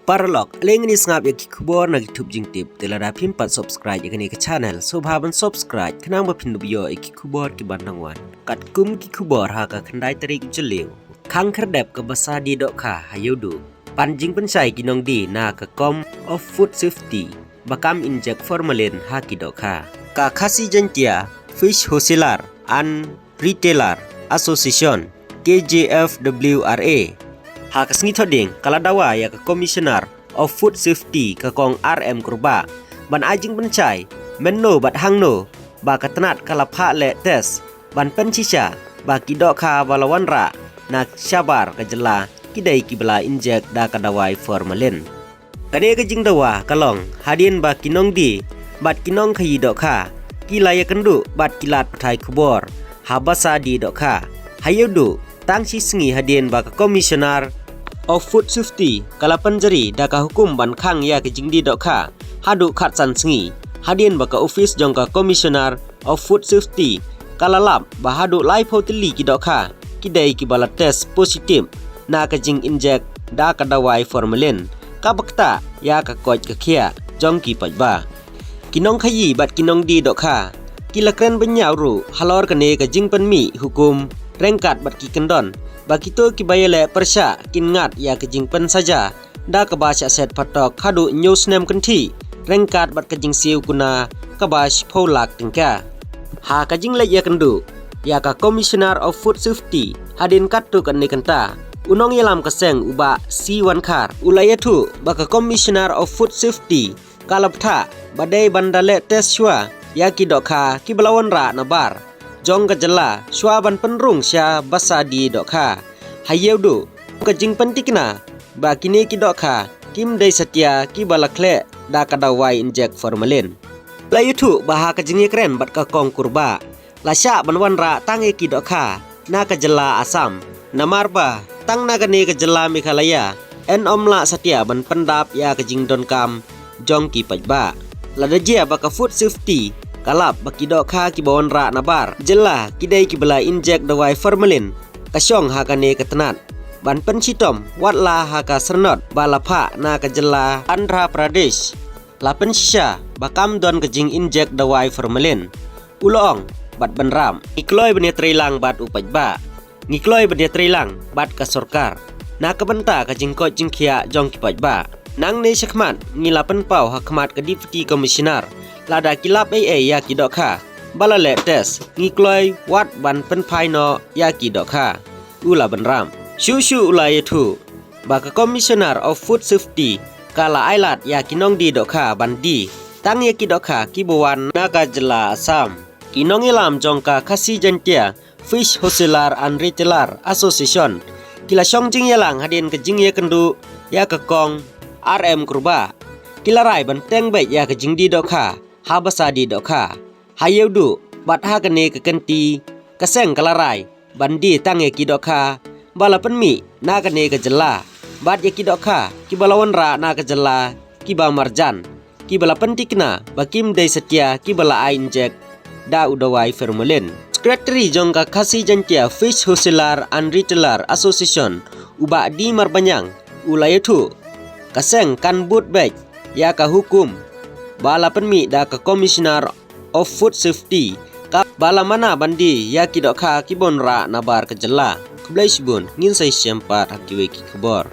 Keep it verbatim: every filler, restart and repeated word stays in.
Paralok, ale ngin ïa sngap ïa ki khubor na ki thup jingtip. Te lada phim pat subscribe ïa kane ka channel, sngewbha ban subscribe khnang ba phin ïoh ïa ki khubor ki ban nang wan. Katkum ki khubor ha ka khyndai tarik Jylliew. Khang khyrdep ka basa die dohkha ha Ïewduh. Pan jingpynshai ki nongdie na ka Kong of Food Safety ba kam inject formalin ha ki dohkha. Ka Khasi Jaintia Fish Wholesaler and Retailer Association, K J F W R A, ha ka sngi Thohdieng ka la dawa ïa ka Commissioner of Food Safety ka Kong R M Kurbah ban ai jingpynshai mynno bad hangno ba ka tnat ka la phah leh test ban pynshisha ba ki dohkha ba la wanrah na shabar ka jylla ki dei kiba la inject da ka dawai formalin. Kane ka jingdawa ka long hadien ba ki nongdie bad ki nongkhaïi dohkha ki la ïakynduh bad ki lad pathai khubor ha basa die dohkha ha Ïewduh, tang shi sngi hadien ba ka Commissioner of Food Safety ka la pynjari da ka hukum ban khang ïa ka jingdie dohkha haduh khatsan sngi, hadien ba ka office jong ka Commissioner of Food Safety ka la lap ba haduh laiphew tylli ki dohkha ki dei kiba la test positive na ka jinginject da ka dawai formalin, kaba ktah ïa ka koit ka khiah jong ki paidbah. Ki nongkhaïi bad ki nongdie dohkha ki la kren bynñiaw ruh halor kane ka jingpynmih hukum, ryngkat bad ki kyndon ba kito kiba ïaleh pyrshah kin ngat ïa ka jingpynsaja da kaba shah set phatok haduh hynñiew snem kynthih, ryngkat bad ka jingsiew kuna kaba shiphew lak tyngka. Ha ka jingleit ïakynduh ïa ka Commissioner of Food Safety, hadien katto katne kynta, u nongïalam ka seng u Bah C Wankhar u la ïathuh ba ka Commissioner of Food Safety ka la bthah ba dei ban da leh test shuwa ïa ki dohkha kiba la wanrah nabar jong ka jylla shuwa ban pynrung sha basa die dohkha ha Ïewduh, ka jingpyntikna ba kine ki dohkha kim dei satia kiba la khleh da ka dawai inject formalin. La ïathuh ba ha ka jingïakren bad ka Kong Kurbah, la shah ban wanrah tang ïa ki dohkha na ka jylla Assam, namar ba tang na kane ka jylla Meghalaya yn ym lah satia ban pyndap ïa ka jingdonkam jong ki paidbah. Lada jia ba ka Food Safety ka lap ba ki dohkha kiba wanrah nabar jylla ki dei kiba la inject dawai formalin, ka shong ha kane ka tnat ban pynshitom, wat la ha ka syrnod ba la phah na ka jylla Andhra Pradesh, la pynshisha ba kam don ka jinginject dawai formalin. U la ong bad bynrap: Ngi kloi ban ïatreilang bad u paidbah, ngi kloi ban ïatreilang bad ka sorkar na ka bynta ka jingkoit jingkhiah jong ki paidbah. Nangne shakhmat ngi la pynpaw ha khmat ka Deputy Commissioner, lada ki lap ei ei ïa ki dohkha ba la leh test, ngi kloi wat ban pynphai noh ïa ki dohkha, u la bynrap. Shuh shuh u la ïathuh ba ka Commissioner of Food Safety ka la ailad ïa ki nongdie dohkha ban die tang ïa ki dohkha kiba wan na ka jylla Assam. Ki nongïalam jong ka Khasi Jaintia Fish Wholesaler and Retailer Association ki la shong jingïalang hadien ka jingïakynduh ïa ka Kong R M Kurbah. Ki la rai ban teng beit ïa ka jingdie dohkha ha basa die dohkha ha Ïewduh, bad ha kane ka kynti ka seng ka la rai ban die tang ïa ki dohkha ba la pynmih na kane ka jylla bad ïa ki dohkha kiba la wanrah na ka jylla kiba marjan, kiba la pyntikna ba kim dei satia kiba la ai inject da u dawai formalin. Secretary jong ka Khasi Jaintia Fish Wholesaler and Retailer Association, u Bah D Marbaniang, u la ïathuh ka seng kan bud beit ïa ka hukum ba la pynmih da ka Commissioner of Food Safety kaba la mana ban die ïa ki dohkha kiba wanrah nabar ka jylla. Khublei shibun, ngin sa ïashem pat ha kiwei ki khubor.